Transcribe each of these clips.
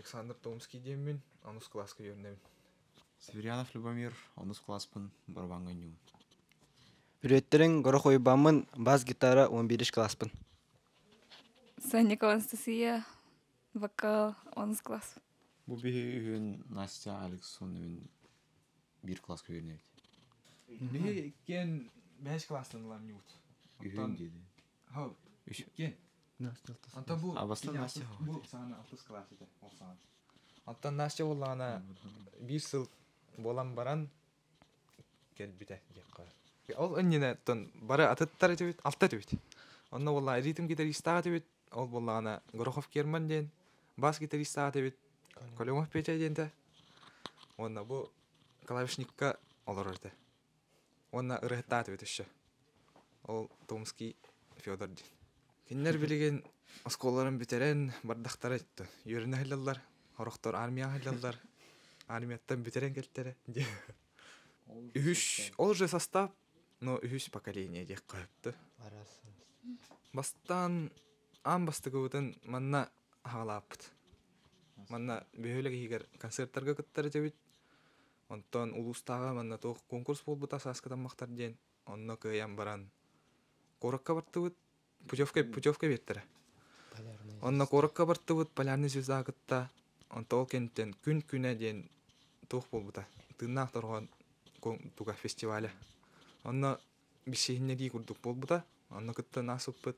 Александр Томский диэммин, онус кылааска үөрэнэбин. Северянов Любомир, онус кылааспын, барабаҥҥа оонньуубун. Үрүөттэрин горох уйбаммын, бас-гитара 11 кылааспын. Санникова Анастасия, вокал, онус класс. Бу биһи үһүн Настя Алекс уонна мин биир кылааска үөрэнэбит. Биһи иккиэн бэһис кылаастан ылам ньуут. Үһүн диэди. Хо, иккиэн. Онтон бу Абастан Настя бу саҕана алтыс кылаас этэ, ол саҕана. Оттон Настя буоллаҕына биир сыл буолан баран кэлбитэ диэххэ. Ол иннинэ оттон бары атыттар этибит, алта этибит. Онно буоллаҕына ритм гитаристаах этибит, ол буоллаҕына Горохов Герман диэн бас гитаристаах этибит, Колемов Петя диэн этэ. Уонна бу клавишникка олорор этэ. Уонна ырыаһыттаах этибит өссө. Ол Томский Федор диэн. Кинилэр билигин оскуолаларын бүтэрэн бардахтара өттө. Үөрэнэ сылдьаллар, сорохтор армияҕа сылдьаллар. Армияттан бүтэрэн кэлтэрэ диэн. Үһүс, ол же состав, но үһүс поколение диэххэ сөптө. Бастаан аан бастакыбытын манна аҕалааппыт. Манна бөһүөлэк иһигэр концерттарга кыттар этибит. Онтон улуустааҕы манна туох конкурс буолбута сааскы таммахтар диэн онно кыайан баран куоракка бартыбыт, путевка путевка биэртэрэ. Онно куоракка бартыбыт Полярный звезда кытта онто ол кэнниттэн күн күнэ диэн туох буолбута тыыннаах торҕон туга фестиваля. Онно билсиһиннэрии курдук буолбута. Онно кытта наасыппыт.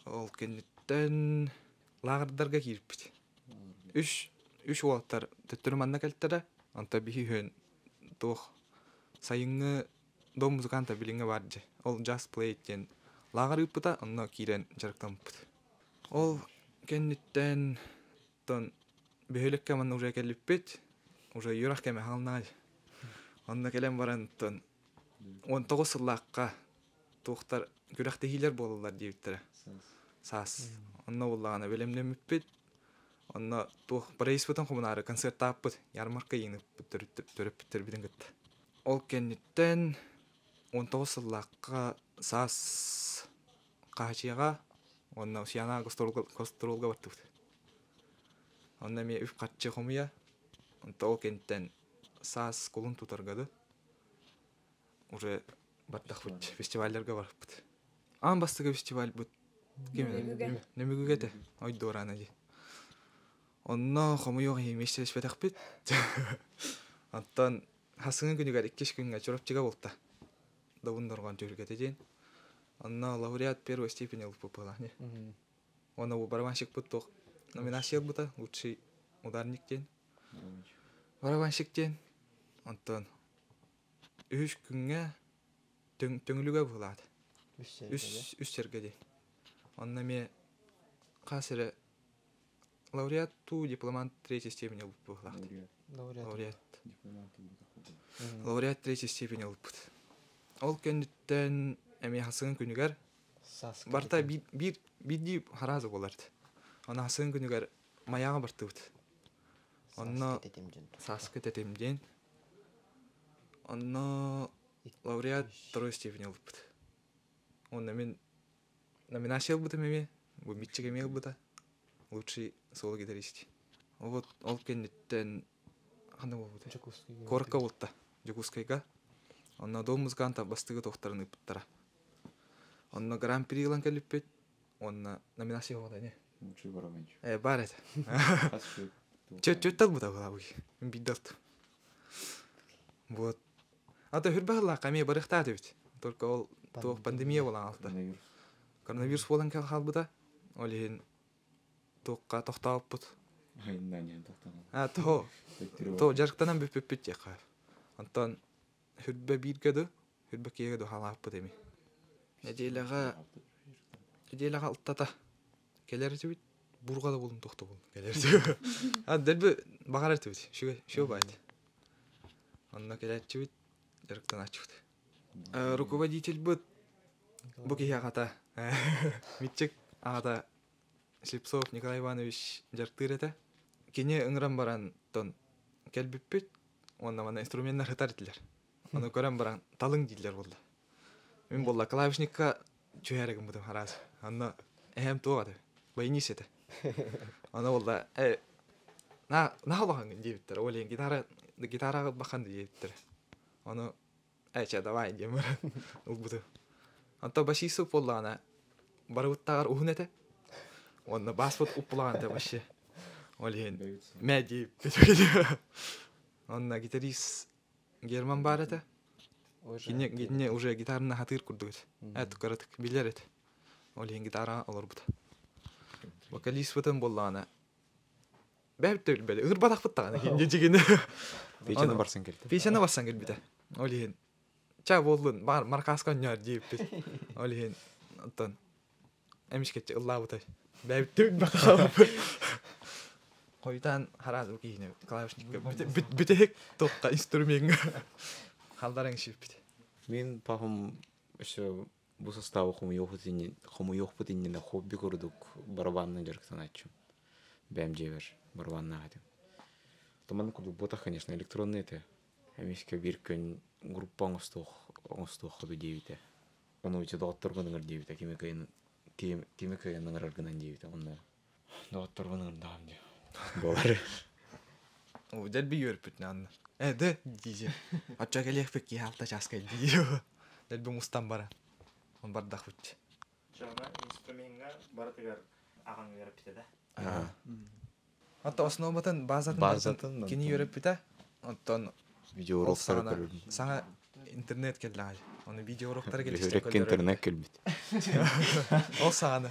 Ол кэнниттэн лааҕырдарга киирбит. Үс үс уолаттар төттөрү манна кэлтэрэ. Онто биһи үһүөн туох сайыҥҥы дом музыканта билиҥҥэ баар дьэ. Ол Just Play диэн лааҕыр ыыппыта, онно киирэн дьарыктаммыппыт. Ол кэнниттэн тон бөһүөлэккэ манна уже кэлбиппит. Уже үөрэх кэмэ хаалнаҕа. Онно кэлэн баран тон 19 сыллаахха туохтар күрэхтэһиилэр буолаллар диэбиттэрэ. Саас. Онно буоллаҕына бэлэмнэммиппит. Онно туох проездпытын хомунаары концертааппыт, ярмарка иҥиппит төрөппүттэрбитин кытта. Ол кэнниттэн 19 сыллаахха саас Хаһачыйаҕа уонна Усуйаана гастролга бардыбыт. Онно эмиэ үп-харчы хомуйа. Онто ол кэнниттэн саас кулун тутарга да уже бардахпыт фестивалларга барыппыт. Аан бастакы фестивальбыт ким Нөмүгүгэ этэ ойдуораана дии. Онно хомуйуох иһин миэстэлэспэтэхпит. Оттон хасыҥы күнүгэр иккис күҥҥэ Чурапчыга буолта. Добун дорҕоон түһүлгэтэ диэн. Онно лауреат первой степени ылбыппыт не. Уонна бу барабанщикпыт туох номинация ылбыта лучший ударник диэн. Барабанщик диэн. Онтон үһүс күҥҥэ Төҥүлүгэ быһылаат. Үс үс сэргэ дии. Онно эмиэ хас эрэ лауреат туу дипломант третьей степени ылбыт быһылаах. Лауреат. Лауреат третьей степени ылбыт. Ол кэнниттэн эмиэ хасыгын күнүгэр барыта биир биир биирдии харааза буолар этэ. Онно хасыгын күнүгэр Майаҕа бартыбыт. Онно Сааскы тэтим диэн. Онно лауреат второй степени ылбыт. Уонна мин номинация ылбытым эмиэ, бу Митчик эмиэ ылбыта. Лучший соло-гитарист. Вот ол кэнниттэн ханна буолбутай? Куоракка буолта, Дьокуускайга. Онно дом музыканта бастыгы туохтарын ыыппыттара. Онно гран-при ылан кэлбиппит. Уонна номинация буолла ини. Лучший барабанщик. Э, баар этэ. Чөт ылбыта буолабый. Биирдэ ылтым. Вот. А то хүрбэ эмиэ барыахтаах эбит. Только ол туох пандемия буолан хаалта. Коронавирус буолан хаалбыта. Ол иһин туохха тохтооппут. А то то дьарыктанан бүппүппүт диэххэ. Онтон хүрбэ бииргэ ду, хүрбэ киэгэ ду хаалааппыт эми. Нэдиэлэҕэ нэдиэлэҕэ алтата кэлэр этибит. Бурга да булун тохто булун кэлэр этибит. А дэлби баҕар этибит. Шүгэ шүгэ баайт. Онно кэлээччибит, дьарыктанааччыбыт. Руководительбыт бу киһи аҕата Митчик аҕата Слепцов Николай Иванович дьарыктыыр этэ. Кини ыҥыран баран тон кэлбиппит уонна манна инструменнар сытар этилэр. Ону көрөн баран талыҥ дииллэр буолла. Мин буолла клавишникка түһээри гыммытым араас. Онно эһэм туох этэ? Баянист этэ. Ону буолла э На на улахан диэбиттэр. Ол иһин гитара гитараҕа ылбахан диэбиттэр. Ону эчэ давай диэн баран ылбытым. Онто басист буоллаҕына барыбыттааҕар уһун этэ. Уонна баспыт уппулаҕан этэ вообще. Ол иһин мэ диэбиппит. Онно гитарист Герман баар этэ. Кини кини уже гитараны хатыыр курдук этэ. Эт кыратык билэр этэ. Ол иһин гитараҕа олорбута. Вокалист буоллаҕына бэйэбит да билбэт. Ыҥырбатахпыт даҕаны кинини дьигини. Печаны барсан кэлбитэ. Печаны барсан кэлбитэ. Ол иһин ча буоллун бар маркааска онньоор диэбиппит. Ол иһин оттон эмискэччи ыллаабытай. Бэйэбит да билбэт Хойутаан хараас бу киһини клавишникка бүтэһик туохха инструмеҥҥа халларан сиэппит. Мин папам еще бу составы хомуйуохпут иннинэ хобби курдук барабанна дьарыктанааччым. Бэйэм дьиэбэр барабаннаах этим. Туман курдук буотах, конечно, электронный этэ. Эмискэ биир күн группа оҥостуох оҥостуохха дуу диэбитэ. Ону ити доҕотторгун ыҥыр диэбитэ, кими кыайан кими кыайан ыҥыраргынан диэбитэ. Онно доҕотторбун ыҥырдаҕым дии. Буолар. О, дэлби үөрпүт наанна. Э, да, дизи. Оччо кэлиэхпит киһи алта чааска дии. Дэлби мустан бара. Он бардахпыт. Дьоно инструмеҥҥа барытыгар аҕаҥ үөрэппитэ да? Ото основатын базатын Базатын кини үөрэппитэ. Оттон видеоуроктары көрөрбүт. Саҥа интернет кэллэҕэ. Ону видеоуроктары Бөһүөлэккэ интернет кэлбит. Ол саҕана.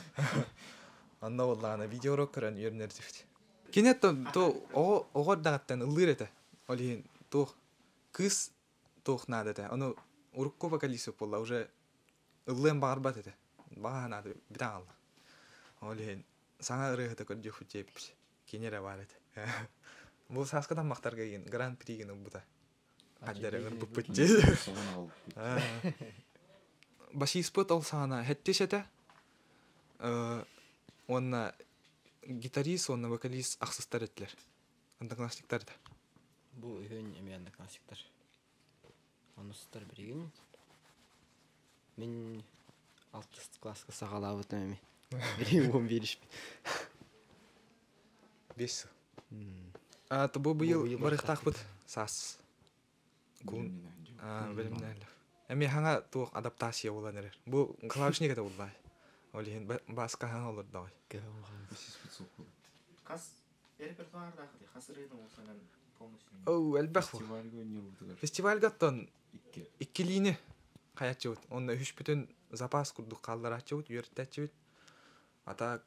Онно буоллаҕына видеоурок көрөн үөрэнэрдибит. Кини то оҕо оҕо эрдэҕиттэн ыллыыр этэ. Ол иһин туох кыыс туох наада этэ. Ону урукку вокалист буолла уже ыллыан баҕарбат этэ. Баҕа санаата бүтэн хаалла. Ол иһин саҥа ырыаһыта көрдүөхпүт диэбиппит. Кини эрэ баар этэ. Бу сааскы таммахтарга игин гран-пригин ылбыта. Хаддара ырбыппыт дии. Басиспыт ол саҕана хэттис этэ. Уонна гитарист уонна вокалист ахсыстар этилэр. Одноклассниктар этэ. Бу үһүөн эмиэ одноклассниктар. Онустар билигин мин алтыс класска саҕалаабытым эми. Билигин уон бииришпин. Биэс сыл. А, то бу быйыл барыахтаахпыт саас. Кун бэлэмнээллэр. Эми хаҥа туох адаптация буолан эрэр. Бу клавишник это буллай. Ол иһин бааска хаҥа олордоҕой. Хас репертуардаахыт хас ырыаны уусанан полностью? Оу, элбэх бу. Фестивальга оттон иккилиини хайаччыбыт. Онно үһүспүтүн запас курдук хаалларааччыбыт, үөрэтээччибит. Ата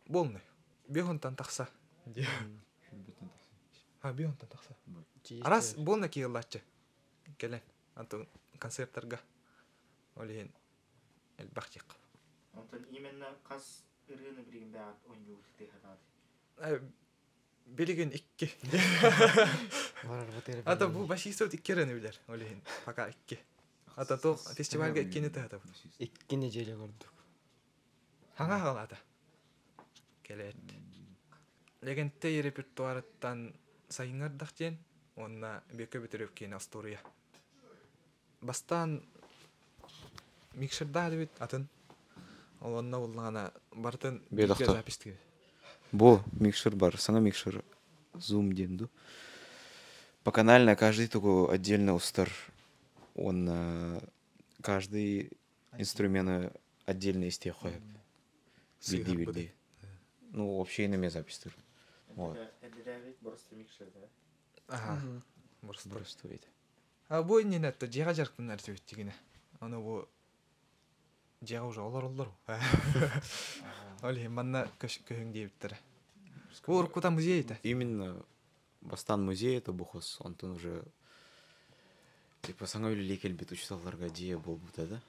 полный. Биэһунтан тахса. А, биэһунтан тахса. Арас буолна киһи кэлэн антон концерттарга ол иһин элбэх диэххэ. Онтон именно хас ырыаны билигин бэҕэт оонньуур тыаһатаҕыт? Билигин икки. Ата бу басистов икки ырыаны билэр ол иһин пока икки. Ата то фестивальга иккини тыһатабыт. Икки неделя курдук. Хаҥа хаалаата. Кэлээт. Лэгэнтэй репертуарыттан сайыҥҥардах диэн уонна Бүөккэ Бөтүрүөп киэнэ остуоруйа. Бастаан микшердаах эбит атын. Ол онно буллаҕына барытын бииргэ запись Бу микшер бар, саҥа микшер Zoom диэн дуу. Поканально каждый тугу отдельно устар. Он каждый инструменты отдельно истиэх сөп. Биирдии-биирдии. Ну, вообще инеме записьтыр. Вот. Эрдэтээҕи просто микшер да? Аха. Просто. Просто ведь. А бу иннинэ дьиэҕэ дьарыктанар этибит дигинэ. Ону бу дьиэҕэ уже олороллор. Ол иһин манна көһүҥ диэбиттэрэ. Бу уруккута музей этэ. Именно бастаан музей это бухос, онтон уже типа саҥа үлэлии кэлбит учууталларга дьиэ буолбута да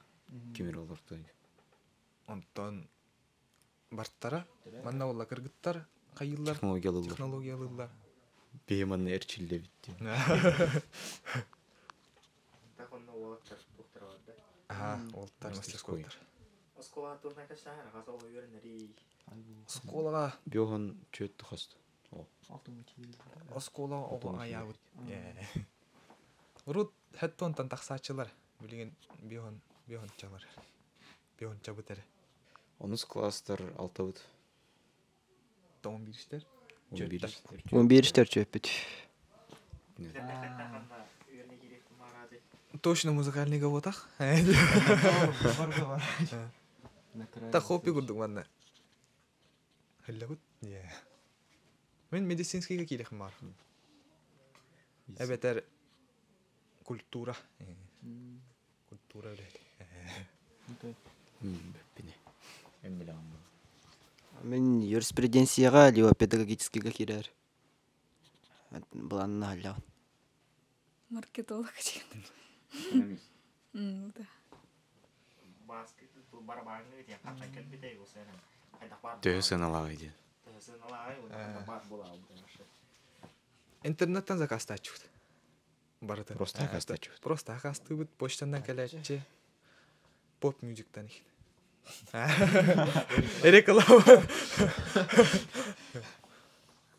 кимир олорто. Онтон бартара манна буолла кыргыттар хайыыллар Технологиялыыллар. технологиялыыллар. Биһи манна эрчиллэбит диэн. Так онно уолаттар туохтара бар да? Аха, уолаттар мастерскойдар. Оскуола туохна кэстэһэр хас оҕо үөрэнэрий? Оскуолаҕа Биоһон чүөттү хост. Оскуола оҕо аайаабыт. Урут хэттуонтан тахсааччылар билигин биоһон биоһончалар. Биоһончабыт эрэ. Онус класстар алтабыт. Тоҕун бииристэр. Он биир төрчөппүт. Точно музыкальный говотах. Та хобби курдук манна. Хөллөбүт. Мен медицинскийге киирэх бар. Эбэтэр культура. Культура үлэһит. Бэппине. Мен юриспруденцияға либо педагогическийга киирэр. Быланна халлаҕын. Маркетолог диэн. Да. Төһө сыаналааҕый диэн. Интернеттен заказтааччыбыт. Барыта. Просто заказтааччыбыт. Просто заказтыыбыт, почтанан кэлээччи. Поп мюзиктан иһин. Реклама.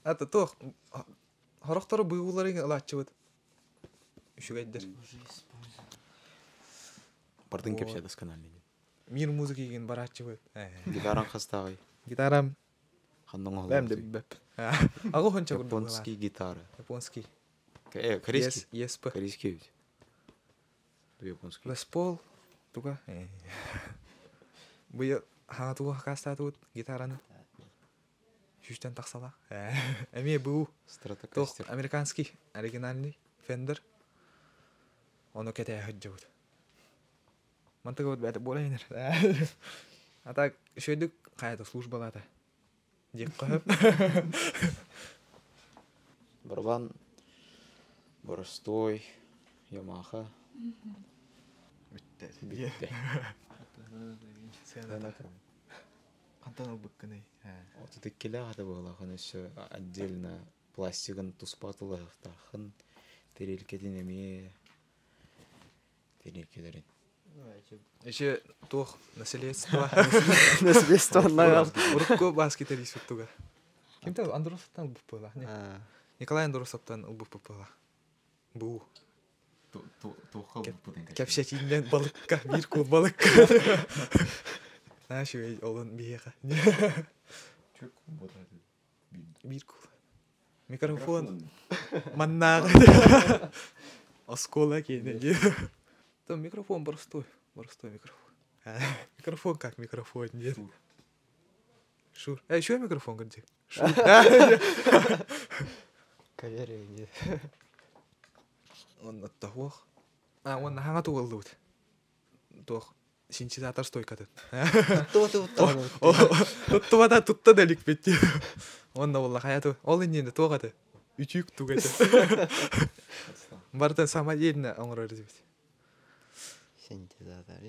Ата туох хорохтору быылары ылааччыбыт. Үчүгэйдэр. Бардын кэпсэ досконально. Мир музыки деген барааччыбыт. Гитаран хастааҕый? Гитарам Ханна бэм оҥоһуллубутуй? да билбэп. Аҕа хонча курдук. Японский гитара. Японский. Корейский. ЕСП. Корейский ведь. Японский. Les Paul туга. Быйыл хаҥа тугу хакаастаатыбыт гитараны. Сүүстэн тахсалаах. Эмиэ бу туох Стратокастер. американский оригинальный Fender. Ону кэтээ сылдьыбыт. Мантыгыбыт бэйэтэ буола иһинэр. А так үчүгэйдик хайата службалаата. Диэххэ сөп. Барабан боростой Ямаха. Бүттэ. Бүттэ. Сыаната. Хантан ылбыккыный? Отут иккилээх этэ буоллаҕына өссө отдельно пластигын туспа атыллаһыахтааххын, тэриэлкэтин эмиэ тэриэлкэлэрин. Еще туох наследство. Наследство Урукку баски тэрийсит туга. Кимтэ Андросовтан ылбыт буолла. Николай Андросовтан ылбыт буолла. Бу. Кэпсэтииннэн балыкка, биир куул балыкка. Знаешь, олун биһиэхэ. Биир куул. Микрофон маннааҕы. Оскуола киэнэ дии. Там микрофон простой, простой микрофон. Микрофон как микрофон, нет. Шур. Еще микрофон где? Шур. Кавере нет. Он оттоһуох. А, он хаҥа тугуллубут. Туох синтезатор стойкатын. Туттубата тутта да иликпит. Онно буолла хайа ол иннинэ туох этэ? Үтүүк туг этэ. Барытын самодельно оҥорор этибит. Синтезатор.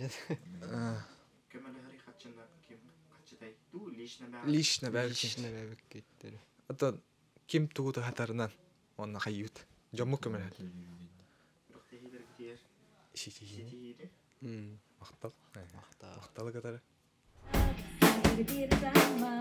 Көмөлөһөр хаччына ким хаччытай туу лично баа. Лично бэбик. Лично бэбик кеттер. Оттон ким тугу туһатарынан онно хайыыбыт. Дьоммут көмөлөһөр. Рухтехилер тиер. Ситиһиини. Ситиһиини. Махтал. Махтал. Махталы кытары. Bir zaman